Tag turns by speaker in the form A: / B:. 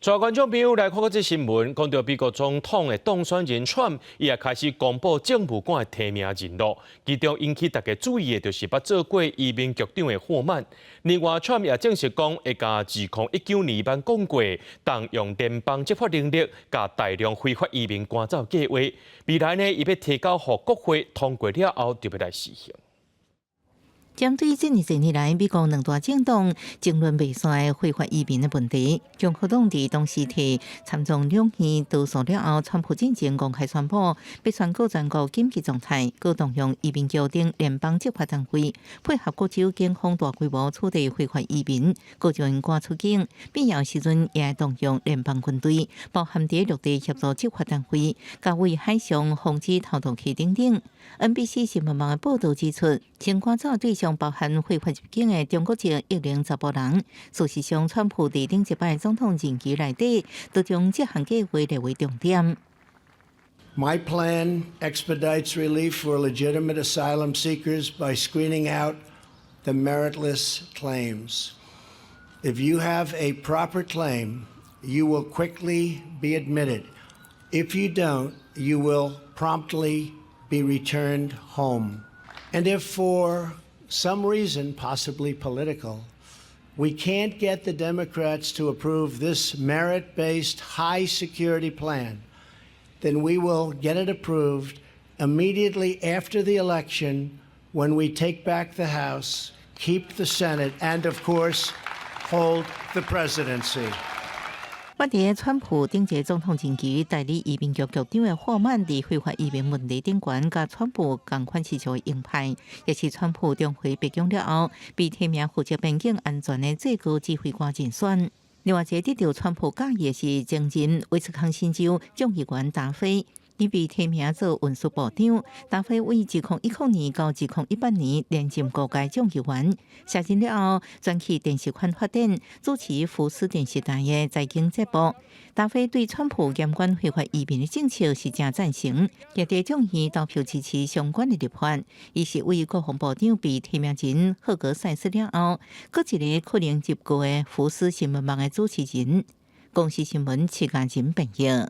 A: 帶觀眾朋友來看這新聞，講到美國總統的當選人川普，伊也開始公布政務官的提名人咯。其中引起大家注意的，就是捌做過移民局長的霍曼。另外，川普也證實講，會共2019年捌講過，動用聯邦執法能力，共大量非法移民趕走計劃。未來呢，伊欲提交予國會通過了後，就欲來實行。
B: 針對這爾濟年來美國兩大政黨爭論袂煞的非法移民的問題，共和黨佇當時提參眾兩院多數了後，川普進前公開宣布，欲宣告全國緊急狀態，閣動用移民局等聯邦執法單位，配合各州警方大規模取締非法移民，閣將𪜶趕出境。必要時陣也會動用聯邦軍隊，包含佇陸地協助執法單位，共為海上防止偷渡客等等。NBC 新聞網的報導指出，先趕走對象包含非法入境的中國籍一名查埔人。事實上，川普佇頂一擺總統任期內底，都將這項計劃列為重點。
C: My plan expedites relief for legitimate asylum seekers by screening out the meritless claims. If you have a proper claim, you will quickly be admitted. If you don't, you will promptly be returned home. And if for some reason, possibly political, we can't get the Democrats to approve this merit based high security plan, then we will get it approved immediately after the election when we take back the House, keep the Senate, and of course, hold the presidency.
B: 捌佇川普頂一個總統任期代理移民局局長的霍曼，佇非法移民問題頂懸，佮川普仝款是屬鷹派，也是川普重回白宮了後，被提名負責邊境安全的最高指揮官人選。另外一個得著川普佮意的是前任威斯康辛州眾議員達菲，伊被提名做運輸部長。達菲為2010年到2018年連任五屆眾議員，卸任了後轉去電視圈發展，主持福斯電視台的財經節目。達菲對川普嚴管非法移民的政策是誠贊成，也佇眾院投票支持相關的立法。伊是為國防部長被提名人赫格塞斯了後，閣一個可能入閣的福斯新聞網的主持人。公視新聞徐嘉仁編譯。